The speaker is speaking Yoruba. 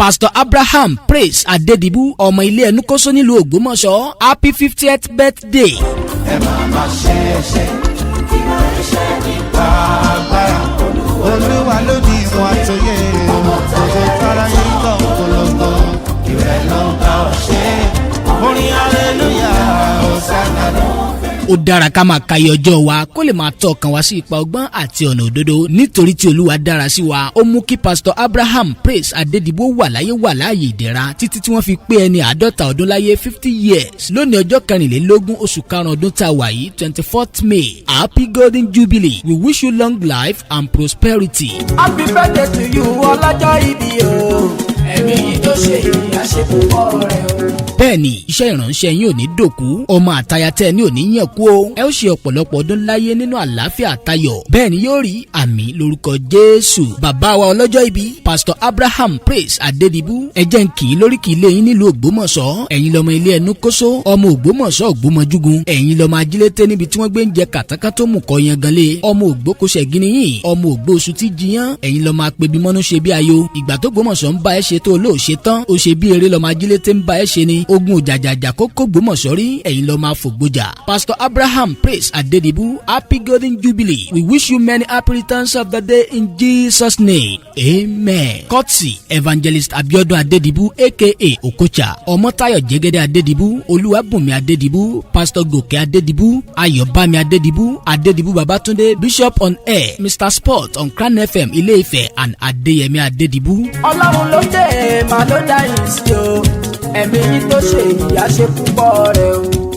Pastor Abraham Praise Adedibu, ọmọ ilé ẹnu kóso nílùú Ògbómọ̀ṣọ́, happy 50th birthday. Ẹ máa ma ṣe é ṣe kí máa ń ṣe nípa agbára Olúwa ló ní ìwọ̀n àtòyè gbogbo tára yín kàn polongo ìrẹ̀ ló ń bá ọ ṣe orin hallelujah hosanna ló. Ó dára ká máa ka iye ọjọ́ wa kó lè máa tọ́ ọkàn wa sí ipa ọgbọ́n àti ọ̀nà òdodo, nítorí tí Olúwa dára sí wa. Ó mú kí Pastor Abraham Praise Adedibu wà láyé, wà láàyè ìdẹ̀ra títí tí wọ́n fi pé ẹni 50 ọdún láyé, 50 years, lónìí ọjọ́ 24 oṣù karùn-ún ọdún tá a wà yìí, 24th May. Happy golden jubilee. We wish you long life and prosperity. Happy birthday to you, ọlọ́jọ́ ìbí o. Ẹ̀mí yìí tó ṣe yìí àṣepọ̀ rẹ̀ o. Bẹ́ẹ̀ni, iṣẹ́ ìránṣẹ́ yín ò ní dòkú, ọmọ àtaya tẹ́ ẹ ní ò ní yàn kú o. Ẹ ó ṣe ọ̀pọ̀lọpọ̀ ọdún láyé nínú àlàáfíà àtayọ̀. Bẹ́ẹ̀ ni yóò rí, àmín lórúkọ Jésù. Bàbá wa ọlọ́jọ́ ìbí, Pastor Abraham Praise Adedibu, ẹ jẹ́ ń kì í lóríkì ilé yín nílùú Ògbómọ̀ṣọ́. Ẹ̀yin lọmọ ilé ẹnu kóso, ọmọ Ògbómọ̀ṣọ́ Ògbómọjúgun. Ẹ̀yin lọmọ ajílété níbi tí wọ́n gbé ń jẹ kàtàkà tó mú kọ́ yan gan lé. Ọmọ ògbókòṣẹ̀ gíní yìí, ọmọ ògbó oṣù tí jiyàn. Ẹ̀yin lọmọ apẹbimọ́nú ṣe bí ayo. Ìgbà tó Gbómọ̀ṣọ́ ń bá ẹ ṣe tó olóòṣe tán, ó ṣe bí eré lọmọ ajílété ń bá ẹ ṣe ni. Ogun òjàjàjà kókó Gbómọ̀ṣọ́ rí, ẹ̀yin lọmọ àfògbójà. Pastor Abraham Praise Adedibu, happy golden jubilee. We wish you many happy returns of the day in Jesus' name, amen. Courtesy Evangelist Abiodun Adedibu, aka Okocha, Ọmọtáyọ̀ Jẹ́gẹ́dẹ́ Adedibu, Olúwàbùnmi Adedibu, Pastor Gòkè Adedibu, Ayọ̀bámi Adedibu, Adedibu Babatunde, Bishop on Air, Mr Sport on Crown FM Ilé-Ifẹ̀ and Adéyẹmí Adedibu. Ọlọ́run ló dé màá ló dá yìí sí o. Ẹ̀mí yìí tó ṣe yìí àṣepọ̀ rẹ̀ o.